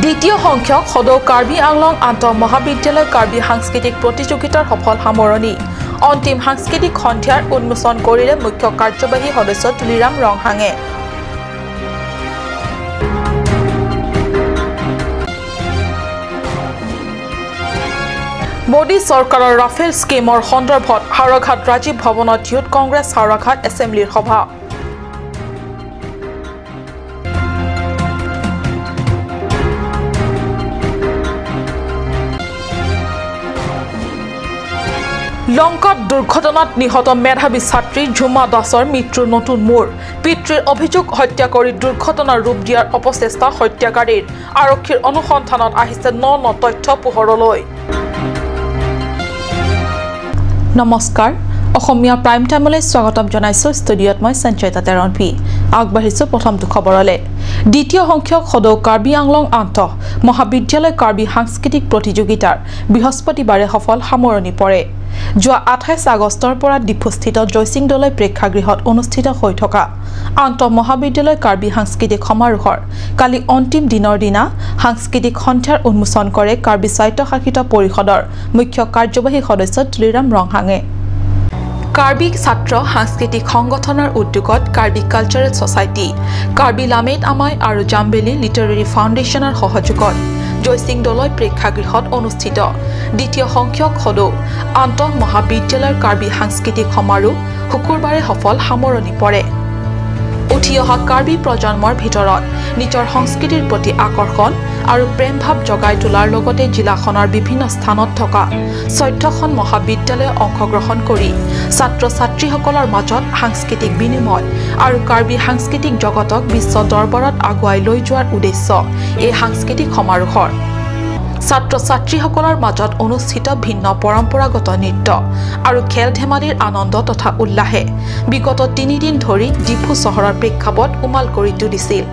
দ্বিতীয় সংখ্যক সদৌ কাৰ্বি আংলং আন্তঃ মহাবিদ্যালয় কাৰ্বি সাংস্কৃতিক প্ৰতিযোগিতাৰ সফল সামৰণি। অন্তিম সাংস্কৃতিক সন্ধিয়াৰ উন্মোচন কৰিলে মুখ্য কাৰ্যবাহী সদস্য তুলিৰাম ৰংহাঙে। মোদী চৰকাৰৰ ৰাফেল স্কীমৰ সন্দৰ্ভত হাওৰাঘাট ৰাজীৱ ভৱনত ইউথ কংগ্ৰেছ হাওৰাঘাট এছেম্বলিৰ সভা। লংকাত দুৰ্ঘটনাত নিহত মেধাৱী ছাত্ৰী ঝুমা দাসৰ মৃত্যুৰ নতুন মোৰ। পিতৃৰ অভিযোগ, হত্যা কৰি দুৰ্ঘটনাৰ ৰূপ দিয়াৰ অপচেষ্টা হত্যাকাৰীৰ। আৰক্ষীৰ অনুসন্ধানত আহিছে ন ন তথ্য পোহৰলৈ। নমস্কাৰ, অসমীয়া প্ৰাইম টাইমলৈ স্বাগতম জনাইছোঁ। ষ্টুডিঅ'ত মই সঞ্চয়িতা তেৰণপি। আগবাঢ়িছোঁ প্ৰথমটো খবৰলৈ। দ্বিতীয় সংখ্যক সদৌ কাৰ্বি আংলং আন্তঃ মহাবিদ্যালয় কাৰ্বি সাংস্কৃতিক প্ৰতিযোগিতাৰ বৃহস্পতিবাৰে সফল সামৰণি পৰে। যোৱা 28 আগষ্টৰ পৰা ডিফুস্থিত জয়সিং দলৈ প্ৰেক্ষাগৃহত অনুষ্ঠিত হৈ থকা আন্তঃ মহাবিদ্যালয় কাৰ্বি সাংস্কৃতিক সমাৰোহৰ কালি অন্তিম দিনৰ দিনা সাংস্কৃতিক সন্ধ্যাৰ উন্মোচন কৰে কাৰ্বি স্বায়ত্তশাসিত পৰিষদৰ মুখ্য কাৰ্যবাহী সদস্য তুলিৰাম ৰংহাঙে। কাৰ্বি ছাত্ৰ সাংস্কৃতিক সংগঠনৰ উদ্যোগত কাৰ্বি কালচাৰেল ছ'চাইটি, কাৰ্বি লামেট আমাই আৰু জাম্বেলি লিটাৰেৰী ফাউণ্ডেশ্যনৰ সহযোগত জয়সিং দলৈ প্ৰেক্ষাগৃহত অনুষ্ঠিত দ্বিতীয় সংখ্যক সদৌ আন্তঃ মহাবিদ্যালয়ৰ কাৰ্বি সাংস্কৃতিক সমাৰোহ শুকুৰবাৰে সফল সামৰণি পৰে। উঠি অহা কাৰ্বি প্ৰজন্মৰ ভিতৰত নিজৰ সংস্কৃতিৰ প্ৰতি আকৰ্ষণ আৰু প্ৰেমভাৱ জগাই তোলাৰ লগতে জিলাখনৰ বিভিন্ন স্থানত থকা 14খন মহাবিদ্যালয়ে অংশগ্ৰহণ কৰি ছাত্ৰ ছাত্ৰীসকলৰ মাজত সাংস্কৃতিক বিনিময় আৰু কাৰ্বি সাংস্কৃতিক জগতক বিশ্ব দৰবাৰত আগুৱাই লৈ যোৱাৰ উদ্দেশ্য এই সাংস্কৃতিক সমাৰোহৰ। ছাত্ৰ ছাত্ৰীসকলৰ মাজত অনুষ্ঠিত ভিন্ন পৰম্পৰাগত নৃত্য আৰু খেল ধেমালিৰ আনন্দ তথা উল্লাসে বিগত 3 দিন ধৰি ডিফু চহৰৰ প্ৰেক্ষাপট উমাল কৰি তুলিছিল।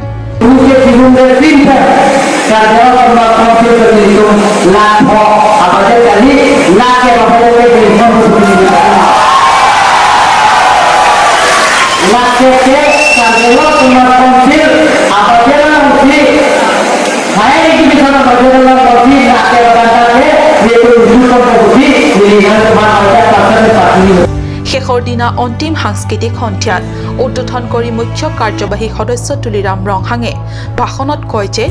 শেষৰ দিনা অন্তিম সাংস্কৃতিক সন্ধিয়াত উদ্বোধন কৰি মুখ্য কাৰ্যবাহী সদস্য তুলিৰাম ৰংহাঙে ভাষণত কয় যে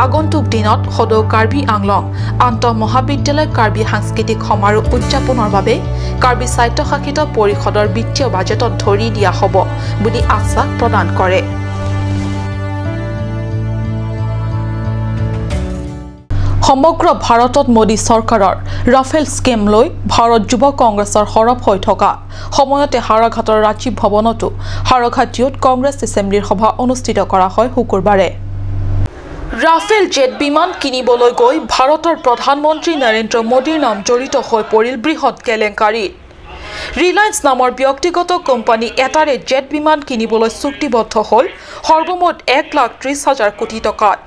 আগন্তুক দিনত সদৌ কাৰ্বি আংলং আন্তঃ মহাবিদ্যালয় কাৰ্বি সাংস্কৃতিক সমাৰোহ উদযাপনৰ বাবে কাৰ্বি স্বায়ত্তশাসিত পৰিষদৰ বিত্তীয় বাজেটত ধৰি দিয়া হ'ব বুলি আশ্বাস প্ৰদান কৰে। সমগ্ৰ ভাৰতত মোদী চৰকাৰৰ ৰাফেল স্কেম লৈ ভাৰত যুৱ কংগ্ৰেছৰ সৰব হৈ থকা সময়তে হাওৰাঘাটৰ ৰাজীৱ ভৱনতো হাওৰাঘাট ইউথ কংগ্ৰেছ এছেম্বলিৰ সভা অনুষ্ঠিত কৰা হয় শুকুৰবাৰে। ৰাফেল জেট বিমান কিনিবলৈ গৈ ভাৰতৰ প্ৰধানমন্ত্ৰী নৰেন্দ্ৰ মোদীৰ নাম জড়িত হৈ পৰিল বৃহৎ কেলেংকাৰীত। ৰিলায়েন্স নামৰ ব্যক্তিগত কোম্পানী এটাৰে জেট বিমান কিনিবলৈ চুক্তিবদ্ধ হ'ল সৰ্বমুঠ 1,30,000 কোটি টকাত।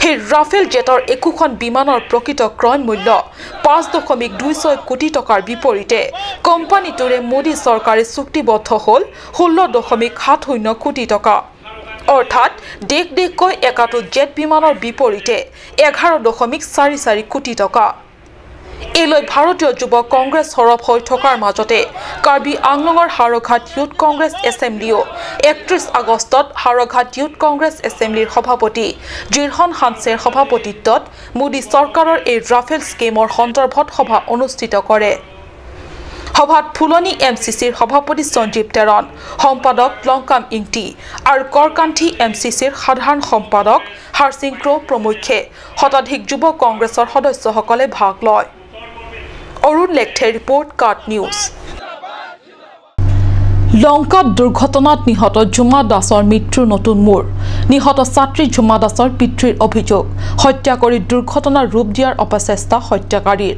সেই ৰাফেল জেটৰ একোখন বিমানৰ প্ৰকৃত ক্ৰয় মূল্য 5.26 কোটি টকাৰ বিপৰীতে কোম্পানীটোৰে মোদী চৰকাৰে চুক্তিবদ্ধ হ'ল 16.70 কোটি টকা। অৰ্থাৎ দেশ দেশকৈ একাটো জেট বিমানৰ বিপৰীতে 11.44 কোটি টকা। এই লৈ ভাৰতীয় যুৱ কংগ্ৰেছ সৰব হৈ থকাৰ মাজতে কাৰ্বি আংলঙৰ হাওৰাঘাট ইউথ কংগ্ৰেছ এছেম্বলিও 31 আগষ্টত হাওৰাঘাট ইউথ কংগ্ৰেছ এছেম্বলিৰ সভাপতি জিৰহন হানছেৰ সভাপতিত্বত মোদী চৰকাৰৰ এই ৰাফেল স্কীমৰ সন্দৰ্ভত সভা অনুষ্ঠিত কৰে। সভাত ফুলনি এম চি চিৰ সভাপতি সঞ্জীৱ তেৰণ, সম্পাদক লংকাম ইংটি আৰু কৰকান্থি এম চি চিৰ সাধাৰণ সম্পাদক হাৰসিং ক্ৰ' প্ৰমুখ্যে শতাধিক যুৱ কংগ্ৰেছৰ সদস্যসকলে ভাগ লয়। অৰুণ লেখথেৰ ৰিপৰ্ট, কাট নিউজ। লংকাত দুৰ্ঘটনাত নিহত ঝুমা দাসৰ মৃত্যুৰ নতুন মোৰ। নিহত ছাত্ৰী ঝুমা দাসৰ পিতৃৰ অভিযোগ, হত্যা কৰি দুৰ্ঘটনাৰ ৰূপ দিয়াৰ অপচেষ্টা হত্যাকাৰীৰ।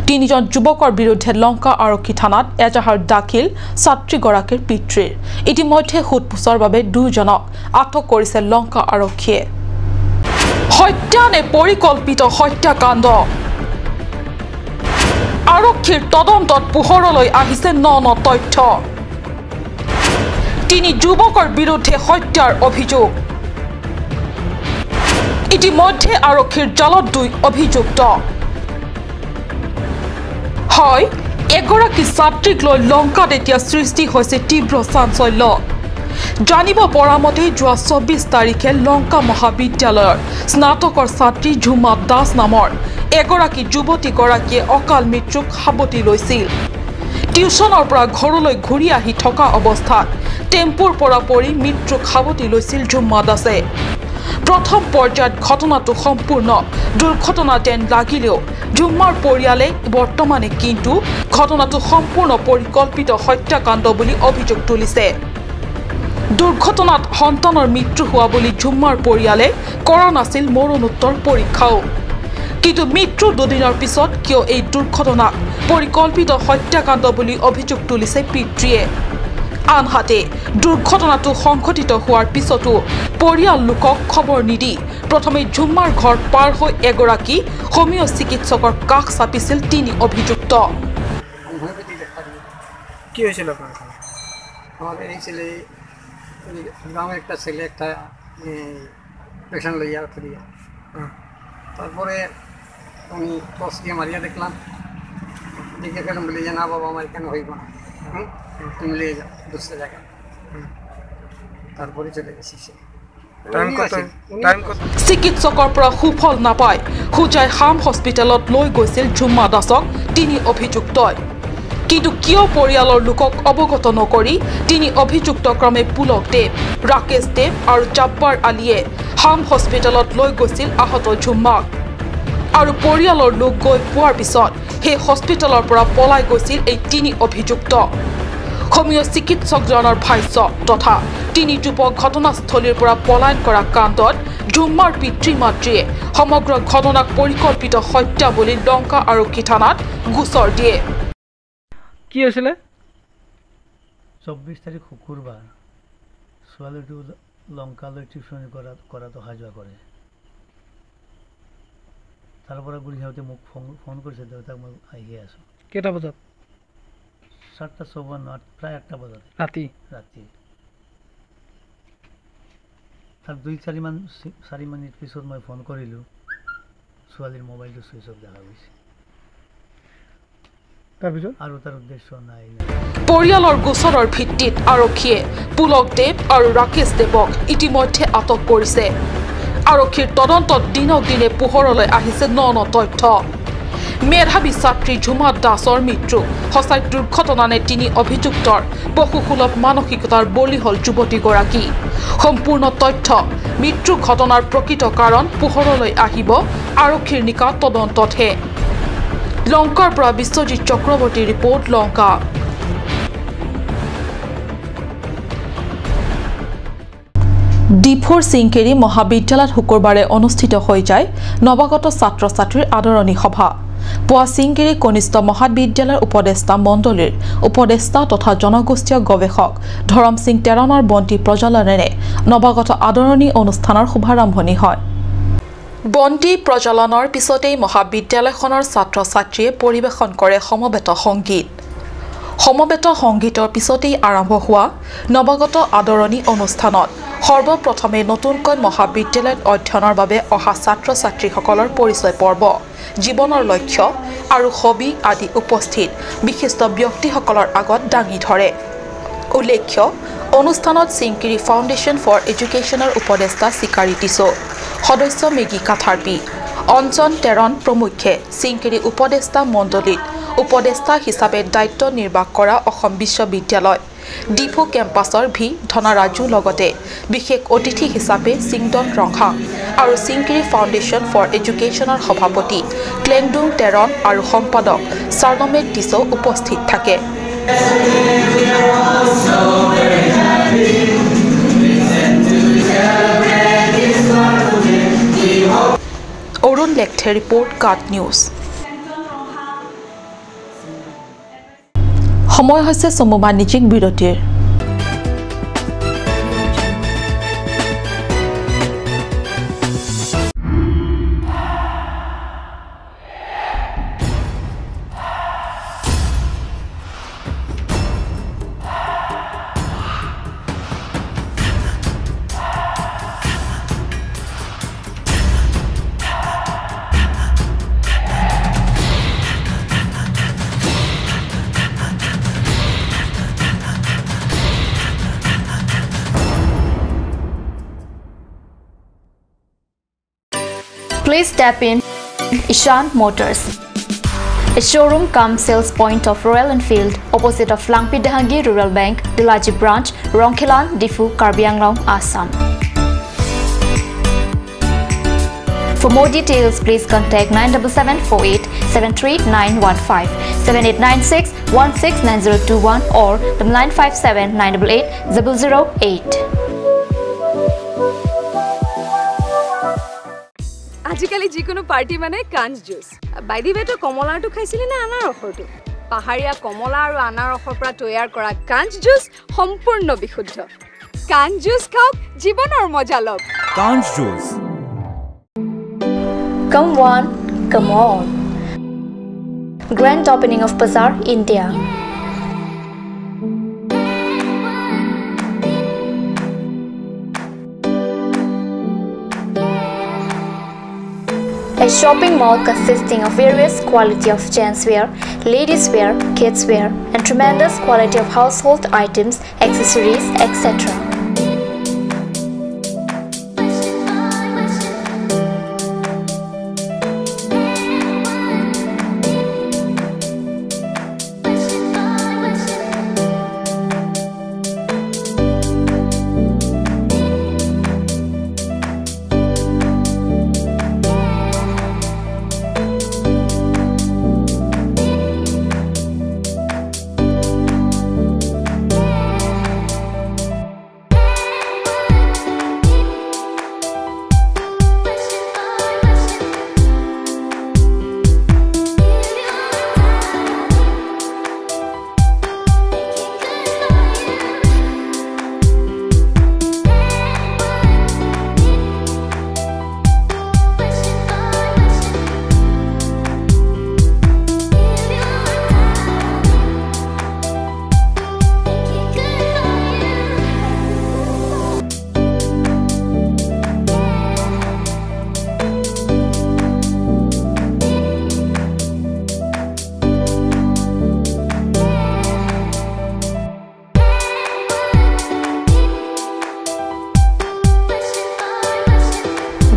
3জন যুৱকৰ বিৰুদ্ধে লংকা আৰক্ষী থানাত এজাহাৰ দাখিল ছাত্ৰীগৰাকীৰ পিতৃৰ। ইতিমধ্যে সোধ-পোছৰ বাবে 2জনক আটক কৰিছে লংকা আৰক্ষীয়ে। হত্যা নে পৰিকল্পিত হত্যাকাণ্ড? আৰক্ষীৰ তদন্তত পোহৰলৈ আহিছে ন ন তথ্য। 3 যুৱকৰ বিৰুদ্ধে হত্যাৰ অভিযোগ। ইতিমধ্যে আৰক্ষীৰ জালত দুই অভিযুক্ত। হয়, এগৰাকী ছাত্ৰীক লৈ লংকাত এতিয়া সৃষ্টি হৈছে তীব্ৰ চাঞ্চল্য। জানিব পৰা মতে যোৱা 24 তাৰিখে লংকা মহাবিদ্যালয়ৰ স্নাতকৰ ছাত্ৰী ঝুমা দাস নামৰ এগৰাকী যুৱতীগৰাকীয়ে অকাল মৃত্যুক সাৱটি লৈছিল। টিউচনৰ পৰা ঘৰলৈ ঘূৰি আহি থকা অৱস্থাত টেম্পুৰ পৰা পৰি মৃত্যুক সাৱটি লৈছিল ঝুমা দাসে। প্ৰথম পৰ্যায়ত ঘটনাটো সম্পূৰ্ণ দুৰ্ঘটনা যেন লাগিলেও ঝুমাৰ পৰিয়ালে বৰ্তমানে কিন্তু ঘটনাটো সম্পূৰ্ণ পৰিকল্পিত হত্যাকাণ্ড বুলি অভিযোগ তুলিছে। দুৰ্ঘটনাত সন্তানৰ মৃত্যু হোৱা বুলি ঝুমাৰ পৰিয়ালে কৰা নাছিল মৰণোত্তৰ পৰীক্ষাও। কিন্তু মৃত্যু দুদিনৰ পিছত কিয় এই দুৰ্ঘটনাক পৰিকল্পিত হত্যাকাণ্ড বুলি অভিযোগ তুলিছে পিতৃয়ে। আনহাতে দুৰ্ঘটনাটো সংঘটিত হোৱাৰ পিছতো পৰিয়াল লোকক খবৰ নিদি প্ৰথমে ঝুমাৰ ঘৰ পাৰ হৈ এগৰাকী হোমিঅ' চিকিৎসকৰ কাষ চাপিছিল তিনি অভিযুক্ত। কি হৈছিল আপোনাৰ? আমার এই ছেলে গ্রামের একটা ছেলে একটা পেশেন্ট লইয়া ফিরিয়া, তারপরে আমি টর্চ দিয়ে মারিয়া দেখলাম, দেখে ফেলাম বলি যে না বাবা আমার এখানে হইব না, তুমি লিয়ে যাও দুসরা জায়গায়। তারপরে চলে গেছি সে। চিকিৎসকৰ পৰা সুফল নাপায় হোজাই হাম হস্পিটেলত লৈ গৈছিল ঝুমা দাসক তিনি অভিযুক্তই। কিন্তু কিয় পৰিয়ালৰ লোকক অৱগত নকৰি তিনি অভিযুক্ত ক্ৰমে পুলক দেৱ, ৰাকেশ দেৱ আৰু জাব্বাৰ আলীয়ে হাম হস্পিটেলত লৈ গৈছিল আহত ঝুমাক। আৰু পৰিয়ালৰ লোক গৈ পোৱাৰ পিছত সেই হস্পিটেলৰ পৰা পলাই গৈছিল এই তিনি অভিযুক্ত। হোমিঅ' চিকিৎসকজনৰ ভাষ্য তথা তিনি যুৱক ঘটনাস্থলীৰ পৰা পলায়ন কৰা কাণ্ডত ঝুমাৰ পিতৃ মাতৃয়ে সমগ্ৰ ঘটনাক পৰিকল্পিত হত্যা বুলি লংকা আৰক্ষী থানাত গোচৰ দিয়ে। কি হৈছিলে? 24 তাৰিখ শুকুৰবাৰ ছোৱালীটো লংকালৈ টিউশ্যন কৰাত অহা যোৱা কৰে। তাৰ পৰা ঘূৰি আহোঁতে মোক ফোন কৰিছে, দেউতাক মই আহিয়ে আছোঁ। কেইটা বজাত? 7:54, প্ৰায় 8টা বজাত ৰাতি। ৰাতি তাৰ 2-4 মিনিট পিছত মই ফোন কৰিলোঁ, ছোৱালীৰ মোবাইলটো ছুইচ অফ দেখা গৈছে। তাৰপিছত আৰু তাৰ উদ্দেশ্য নাই। পৰিয়ালৰ গোচৰৰ ভিত্তিত আৰক্ষীয়ে পুলক দেৱ আৰু ৰাকেশ দেৱক ইতিমধ্যে আটক কৰিছে। আৰক্ষীৰ তদন্তত দিনক দিনে পোহৰলৈ আহিছে ন ন তথ্য। মেধাৱী ছাত্ৰী ঝুমা দাসৰ মৃত্যু সঁচাই দুৰ্ঘটনা নে তিনি অভিযুক্তৰ পশুসুলভ মানসিকতাৰ বলি হ'ল যুৱতীগৰাকী? সম্পূৰ্ণ তথ্য, মৃত্যু ঘটনাৰ প্ৰকৃত কাৰণ পোহৰলৈ আহিব আৰক্ষীৰ নিকা তদন্ততহে। লংকাৰ পৰা বিশ্বজিৎ চক্ৰৱৰ্তীৰ ৰিপৰ্ট, লংকা। ডিফুৰ চিংকেৰি মহাবিদ্যালয়ত শুকুৰবাৰে অনুষ্ঠিত হৈ যায় নৱাগত ছাত্ৰ ছাত্ৰীৰ আদৰণি সভা। পুৱা চিংকেৰি কনিষ্ঠ মহাবিদ্যালয়ৰ উপদেষ্টা মণ্ডলীৰ উপদেষ্টা তথা জনগোষ্ঠীয় গৱেষক ধৰম সিং তেৰণৰ বন্তি প্ৰজ্বলনেৰে নৱাগত আদৰণি অনুষ্ঠানৰ শুভাৰম্ভণি হয়। বন্তি প্ৰজ্বলনৰ পিছতেই মহাবিদ্যালয়খনৰ ছাত্ৰ ছাত্ৰীয়ে পৰিৱেশন কৰে সমবেত সংগীত। সমবেত সংগীতৰ পিছতেই আৰম্ভ হোৱা নৱাগত আদৰণি অনুষ্ঠানত সৰ্বপ্ৰথমে নতুনকৈ মহাবিদ্যালয়ত অধ্যয়নৰ বাবে অহা ছাত্ৰ ছাত্ৰীসকলৰ পৰিচয় পৰ্ব, জীৱনৰ লক্ষ্য আৰু হবি আদি উপস্থিত বিশিষ্ট ব্যক্তিসকলৰ আগত দাঙি ধৰে। উল্লেখ্য, অনুষ্ঠানত চিংকিৰি ফাউণ্ডেশ্যন ফৰ এডুকেশ্যনৰ উপদেষ্টা চিকাৰী টিছো, সদস্য মেগী কাথাৰপি, অঞ্জন তেৰণ প্ৰমুখ্যে চিংকিৰি উপদেষ্টা মণ্ডলীত উপদেষ্টা হিচাপে দায়িত্ব নিৰ্বাহ কৰা অসম বিশ্ববিদ্যালয় ডিফু কেম্পাছৰ ভি ধনাৰাজু লগতে বিশেষ অতিথি হিচাপে চিংডন ৰংহাং আৰু চিংকিৰি ফাউণ্ডেশ্যন ফৰ এডুকেশ্যনৰ সভাপতি ক্লেংডুং তেৰণ আৰু সম্পাদক চাৰ্ণমে টিছো উপস্থিত থাকে। অৰুণ লেখথে ৰিপৰ্ট, কাট নিউজ। সময় হৈছে চমু বাণিজ্যিক বিৰতিৰ। Please tap in Ishan Motors, a showroom cum sales point of Royal Enfield, opposite of Langpi Dahangi Rural Bank, Dilaji Branch, Rongkhilan, Diphu, Karbi Anglong, Assam. For more details, please contact 97748 73915, 7896 169021 or 957 988 008. আজিকালি যিকোনো party মানে কাঞ্চ juice. By the ৱে, তই কমলাৰটো খাইছিলি নে আনাৰসৰটো? পাহাৰীয়া কমলা আৰু আনাৰসৰ পৰা তৈয়াৰ কৰা কাঞ্চ জুচ সম্পূৰ্ণ বিশুদ্ধ। কাঞ্চ জুচ খাওক, জীৱনৰ মজা লওক। কাঞ্চ juice. Come one, come all. Grand opening of Bazaar India. A shopping mall consisting of various quality of gents wear, ladies wear, kids wear, and tremendous quality of household items, accessories, etc.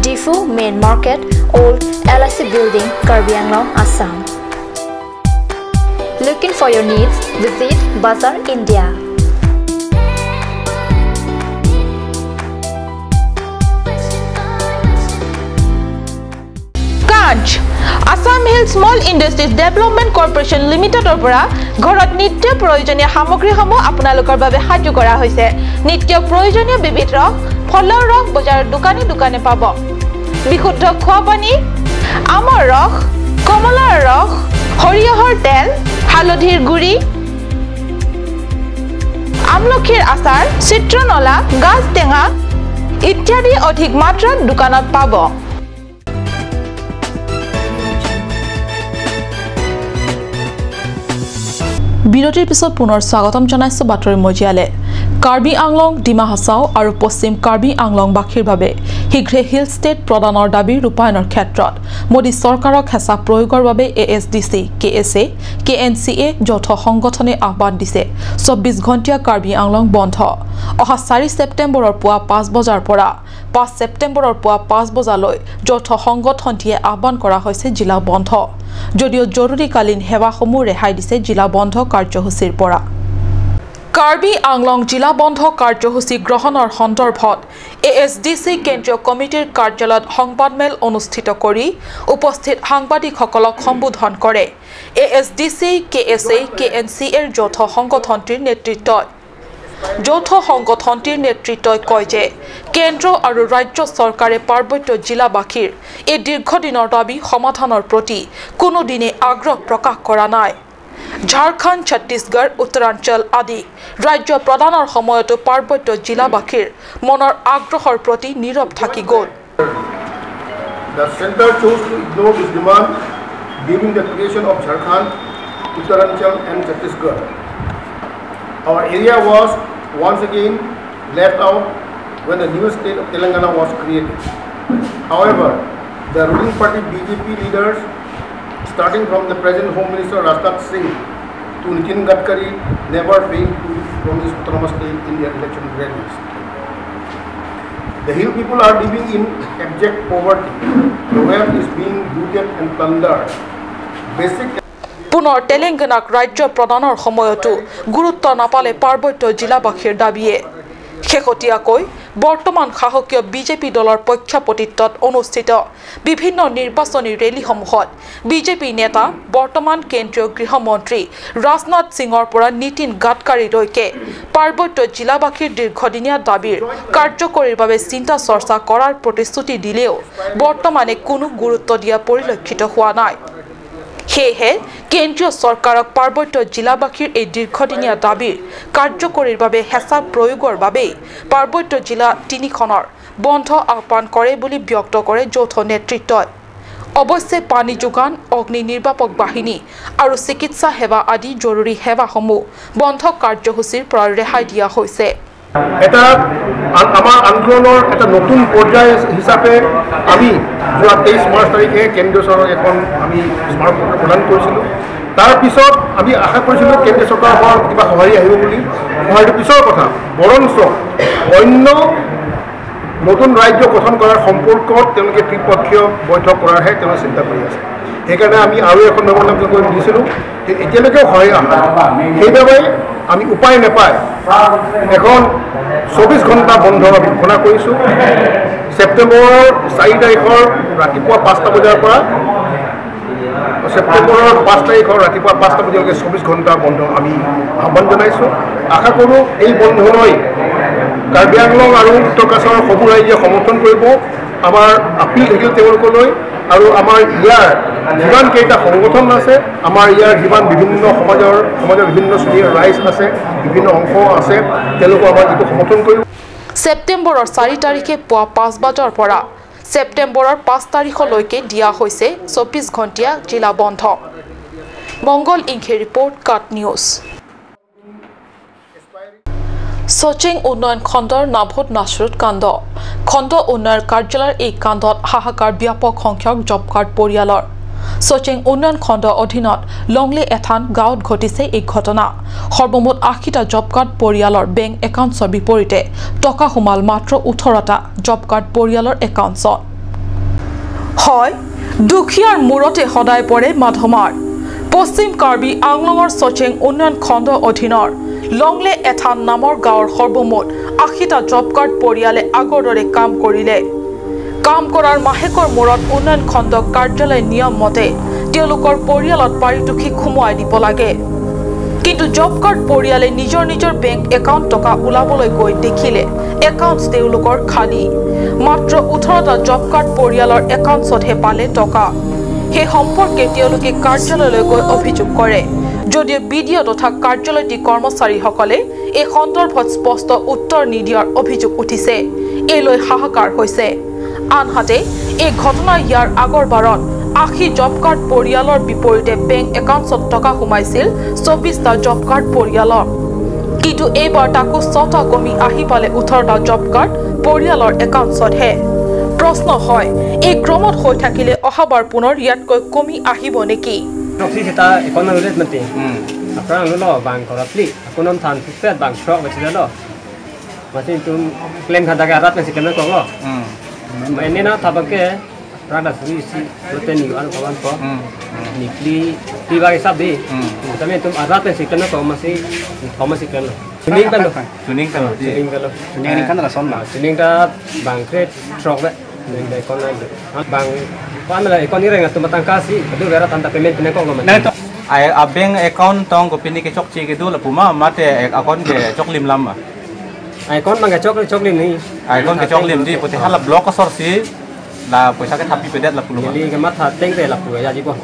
Diphu Main Market, Old LIC Building, Karbi Anglong, Assam. Looking for your needs? Visit Bazaar India. Kanch Assam Hill Small Industries Development Corporation লিমিটেডৰ পৰা ঘৰত নিত্য প্ৰয়োজনীয় সামগ্ৰীসমূহ আপোনালোকৰ বাবে সাজু কৰা হৈছে। নিত্য প্ৰয়োজনীয় বিবিধ ৰস, ফলৰ ৰস বজাৰৰ দোকানে দোকানে পাব। বিশুদ্ধ খোৱা পানী, আমৰ ৰস, কমলাৰ ৰস, সৰিয়হৰ তেল, হালধিৰ গুড়ি, আমলখিৰ আচাৰ, চিত্ৰনলা, গাজ টেঙা ইত্যাদি অধিক মাত্ৰাত দোকানত পাব। বিৰতিৰ পিছত পুনৰ স্বাগতম জনাইছো বাতৰি মজিয়ালে। কাৰ্বি আংলং, ডিমা হাছাও আৰু পশ্চিম কাৰ্বি আংলংবাসীৰ বাবে শীঘ্ৰে হিল ষ্টেট প্ৰদানৰ দাবী ৰূপায়ণৰ ক্ষেত্ৰত মোদী চৰকাৰক হেঁচা প্ৰয়োগৰ বাবে A S D C, K S A, K N C A যৌথ সংগঠনে আহ্বান দিছে 24 ঘণ্টীয়া কাৰ্বি আংলং বন্ধ। অহা 4 ছেপ্টেম্বৰৰ পুৱা 5 বজাৰ পৰা 5 ছেপ্টেম্বৰৰ পুৱা 5 বজালৈ যৌথ সংগঠনটিয়ে আহ্বান কৰা হৈছে জিলা বন্ধ। যদিও জৰুৰীকালীন সেৱাসমূহ ৰেহাই দিছে জিলা বন্ধ কাৰ্যসূচীৰ পৰা। কাৰ্বি আংলং জিলা বন্ধ কাৰ্যসূচী গ্ৰহণৰ সন্দৰ্ভত এ এছ ডি চি কেন্দ্ৰীয় কমিটিৰ কাৰ্যালয়ত সংবাদমেল অনুষ্ঠিত কৰি উপস্থিত সাংবাদিকসকলক সম্বোধন কৰে A S D C, K S A, K N C এৰ যৌথ সংগঠনটিৰ নেতৃত্বই। যৌথ সংগঠনটিৰ নেতৃত্বই কয় যে কেন্দ্ৰ আৰু ৰাজ্য চৰকাৰে পাৰ্বত্য জিলাবাসীৰ এই দীৰ্ঘদিনৰ দাবী সমাধানৰ প্ৰতি কোনোদিনে আগ্ৰহ প্ৰকাশ কৰা নাই। ঝাৰখণ্ড, ছত্তীশগড়, উত্তৰাঞ্চল আদি ৰাজ্য প্ৰদানৰ সময়তো পাৰ্বত্য জিলাবাসীৰ মনৰ আগ্ৰহৰ প্ৰতি নীৰৱ থাকি গ'ল। The center chose to ignore this demand during the creation of Jharkhand, Uttaranchal and Chhattisgarh. Our area was once again left out when the new state of Telangana was created. However, the ruling party BJP leaders, starting from the present Home Minister Rajnath Singh to Nitin Gadkari, never failed to promise autonomous state in their election rallies. The hill people are living in abject poverty. The wealth is being looted and plundered. Basic পুনৰ তেলেংগানাক ৰাজ্য প্ৰদানৰ সময়তো গুৰুত্ব নাপালে পাৰ্বত্য জিলাবাসীৰ দাবীয়ে। শেহতীয়াকৈ বৰ্তমান শাসকীয় বিজেপি দলৰ পক্ষপাতিত্বত অনুষ্ঠিত বিভিন্ন নিৰ্বাচনী ৰেলীসমূহত বিজেপি নেতা বৰ্তমান কেন্দ্ৰীয় গৃহমন্ত্ৰী ৰাজনাথ সিঙৰ পৰা নীতিন গাডকাৰীলৈকে পাৰ্বত্য জিলাবাসীৰ দীৰ্ঘদিনীয়া দাবীৰ কাৰ্যকৰীৰ বাবে চিন্তা চৰ্চা কৰাৰ প্ৰতিশ্ৰুতি দিলেও বৰ্তমানে কোনো গুৰুত্ব দিয়া পৰিলক্ষিত হোৱা নাই। সেয়েহে কেন্দ্ৰীয় চৰকাৰক পাৰ্বত্য জিলাবাসীৰ এই দীৰ্ঘদিনীয়া দাবীৰ কাৰ্যকৰীৰ বাবে হেঁচা প্ৰয়োগৰ বাবেই পাৰ্বত্য জিলা তিনিখনৰ বন্ধ আহ্বান কৰে বুলি ব্যক্ত কৰে যৌথ নেতৃত্বই। অৱশ্যে পানী যোগান, অগ্নি নিৰ্বাপক বাহিনী আৰু চিকিৎসা সেৱা আদি জৰুৰী সেৱাসমূহ বন্ধ কাৰ্যসূচীৰ পৰা ৰেহাই দিয়া হৈছে। এটা আমাৰ আন্দোলনৰ এটা নতুন পৰ্যায় হিচাপে আমি যোৱা 23 মাৰ্চ তাৰিখে কেন্দ্ৰীয় চৰকাৰক এখন আমি স্মাৰকপত্ৰ প্ৰদান কৰিছিলোঁ। তাৰপিছত আমি আশা কৰিছিলোঁ কেন্দ্ৰীয় চৰকাৰৰ পৰা কিবা সঁহাৰি আহিব বুলি। সঁহাৰিটো পিছৰ কথা, বৰঞ্চ অন্য নতুন ৰাজ্য গঠন কৰাৰ সম্পৰ্কত তেওঁলোকে ত্ৰিপক্ষীয় বৈঠক কৰাৰহে তেওঁলোকে চিন্তা কৰি আছে। সেইকাৰণে আমি আৰু এখন মেমৰেণ্ডাম দিছিলোঁ, এতিয়ালৈকেও সঁহাৰি অহা নাই। সেইবাবে আমি উপায় নাপায় এখন 24 ঘণ্টা বন্ধৰ আমি ঘোষণা কৰিছোঁ। ছেপ্টেম্বৰৰ 4 তাৰিখৰ ৰাতিপুৱা 5টা বজাৰ পৰা ছেপ্টেম্বৰৰ 5 তাৰিখৰ ৰাতিপুৱা 5টা বজালৈকে 24 ঘণ্টা বন্ধ আমি আহ্বান জনাইছোঁ। আশা কৰোঁ এই বন্ধলৈ কাৰ্বি আংলং আৰু উত্তৰ কাছাৰৰ সমূহ ৰাইজে সমৰ্থন কৰিব। আমাৰ আপিল থাকিল তেওঁলোকলৈ আৰু আমাৰ ইয়াৰ যিমানকেইটা সংগঠন আছে, আমাৰ ইয়াৰ যিমান বিভিন্ন সমাজৰ বিভিন্ন শ্ৰেণীৰ ৰাইজ আছে, বিভিন্ন অংশ আছে, তেওঁলোকো আমাৰ যিটো সমৰ্থন কৰিব। ছেপ্টেম্বৰৰ 4 তাৰিখে পুৱা 5 বজাৰ পৰা ছেপ্টেম্বৰৰ 5 তাৰিখলৈকে দিয়া হৈছে 24 ঘণ্টীয়া জিলা বন্ধ। মংগল ইংখে ৰিপৰ্ট, কাট নিউজ। সচিং উন্নয়ন খণ্ডৰ নাভত নাচৰুত কাণ্ড। খণ্ড উন্নয়ন কাৰ্যালয়ৰ এই কাণ্ডত হাহাকাৰ ব্যাপক সংখ্যক জব কাৰ্ড পৰিয়ালৰ। সচিং উন্নয়ন খণ্ডৰ অধীনত লংলে এথান গাঁৱত ঘটিছে এই ঘটনা। সৰ্বমুঠ 80টা জব কাৰ্ড পৰিয়ালৰ বেংক একাউণ্টছৰ বিপৰীতে টকা সোমাল মাত্ৰ 18টা জব কাৰ্ড পৰিয়ালৰ একাউণ্টছত। হয়, দুখীয়াৰ মূৰতে সদায় পৰে মাধমাৰ। পশ্চিম কাৰ্বি আংলঙৰ সচিং উন্নয়ন খণ্ডৰ অধীনৰ লংলে এথান নামৰ গাঁৱৰ সৰ্বমুঠ 80টা জব কাৰ্ড পৰিয়ালে আগৰ দৰে কাম কৰিলে। কাম কৰাৰ মাহেকৰ মূৰত উন্নয়ন খণ্ড কাৰ্যালয় নিয়ম মতে তেওঁলোকৰ পৰিয়ালত পাৰিতোষিক সোমোৱাই দিব লাগে। কিন্তু জব কাৰ্ড পৰিয়ালে নিজৰ নিজৰ বেংক একাউণ্ট টকা ওলাবলৈ গৈ দেখিলে একাউণ্ট তেওঁলোকৰ খালী। মাত্ৰ 18টা জব কাৰ্ড পৰিয়ালৰ একাউণ্টছতহে পালে টকা। সেই সম্পৰ্কে তেওঁলোকে কাৰ্যালয়লৈ গৈ অভিযোগ কৰে যদিও বি ডি অ' তথা কাৰ্যালয়টিৰ কৰ্মচাৰীসকলে এই সন্দৰ্ভত স্পষ্ট উত্তৰ নিদিয়াৰ অভিযোগ উঠিছে। এই লৈ হাহাকাৰ হৈছে। আনহাতে এই ঘটনা ইয়াৰ আগৰ বাৰত 80 জব কাৰ্ড পৰিয়ালৰ বিপৰীতে বেংক একাউণ্টত টকা সোমাইছিল 24টা জব কাৰ্ড পৰিয়ালৰ। কিন্তু এইবাৰ তাকো 6টা কমি আহি পালে 18টা জব কাৰ্ড পৰিয়ালৰ একাউণ্টছতহে। প্ৰশ্ন হয়, এই ক্ৰমত হৈ থাকিলে অহাবাৰ পুনৰ ইয়াতকৈ কমি আহিব নেকি? Ini na tabake rada sui si rote ni anu kawan ko ni pli pli bagi sabi tapi itu arat si kena ko masih masih kena tuning kan tuning kan tuning kan tuning kan la sonna tuning ta bangkret trok be tuning dai kon bang pan la ikon ni renga tu matang kasi adu vera tanda payment pine ko ma ai a bank account tong ko pini ke chok chi ke du la puma mate account ke chok lim lam ma icon bang ke chok chok lim ni icon ke chok lim di pote hala block sor si la poisa ke thapi pedet la pulu li ke mat tha teng te la pu ya ji ko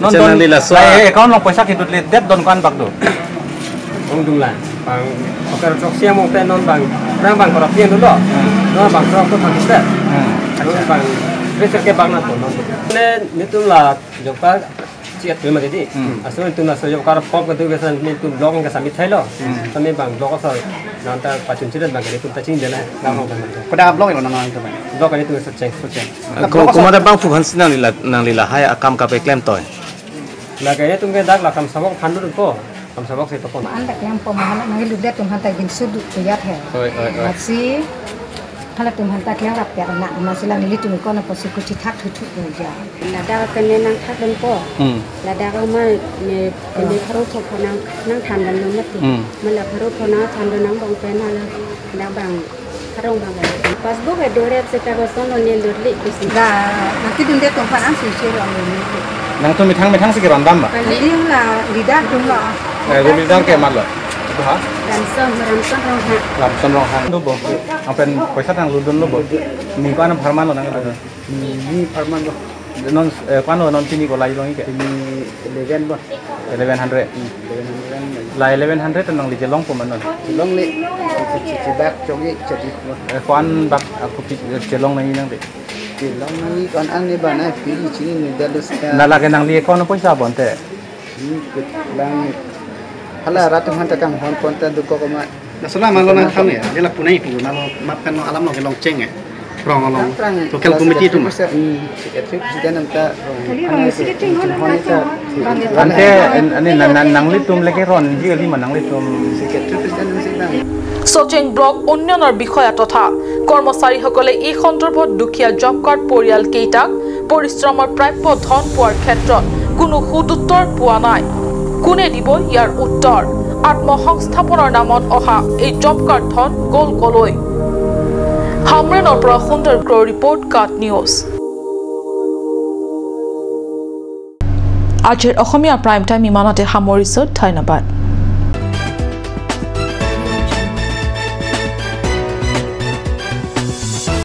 non don la so account long poisa ke dut le det don kan bak do ong dung la bang okar chok sia mong te non bang rang bang korap pien do non bang chok to thaki te non bang reser ke bang na to non ne nitum la jokpa chiat tu ma dedi asul tu na so jokar pop ke tu ke san ni tu blog ke samit thailo sami bang blog so nanta pachun chirat bang ke tu ta chin dela na ho ban ko da blog no na to blog ke tu so cheng so cheng ko ko ma da bang phu khan sin nang la nang li la hai akam ka pe claim toy la ke tu ke dak la kam sabok phan du ko kam sabok se to ko an ta claim po ma na ngi lu det tum han ta gin su du ya the oi oi oi si Hala tum han ta kya rap ya na ma sila ni tum ko na posi ku chi thak thu thu ko ja la da ka ne nang thak den po la da ka ma ne ne pharo tho pho nang nang than dan no ma ti ma la pharo pho na than do nang bang pe na la da bang pharo bang passbook e dore se ta ko son ne lotli kusi la nanti dum de tong phan an su che ro ni nang tu mithang mithang sikir andam ba li la lida dum la eh lidang ke mat lo ha ramson ramson rong ha ramson rong ha no bo apen paisa tang ludon lo bo ni ko an pharman lo nang ni pharman lo non kwano non tini ko lai long ke ni 11 bo 1100 1100 lai 1100 nang li jelong po manon jelong li chỉ bạc cho cái chỉ quan bạc aku jelong nang nang de jelong nang kon an ni ba na pi chi ni dalus na la ke nang li kon paisa bon te lang hala rat han ta kam hon kon ta du ko ma na sala ma lo na tham ya la punai pu na lo map kan alam lo ke long cheng e rong along local committee tu ma ante ane nang li tum leke ron ji li ma nang li tum Socheng block উন্নয়নৰ বিষয়া তথা কৰ্মচাৰীসকলে এই সন্দৰ্ভত দুখীয়া job card পৰিয়াল কেইটাক পৰিশ্ৰমৰ প্ৰাপ্য ধন পোৱাৰ ক্ষেত্ৰত কোনো সুদুত্তৰ পোৱা নাই। কোনে দিব ইয়াৰ উত্তৰ? আত্মসংস্থাপনৰ নামত অহা এই জব কাৰ্ড ধন গ'ল কলৈ? হামৰেনৰ পৰা সুন্দৰ ক্ৰ' ৰিপৰ্ট, কাট নিউজ। আজিৰ অসমীয়া প্ৰাইম টাইম ইমানতে সামৰিছোঁ। ধন্যবাদ।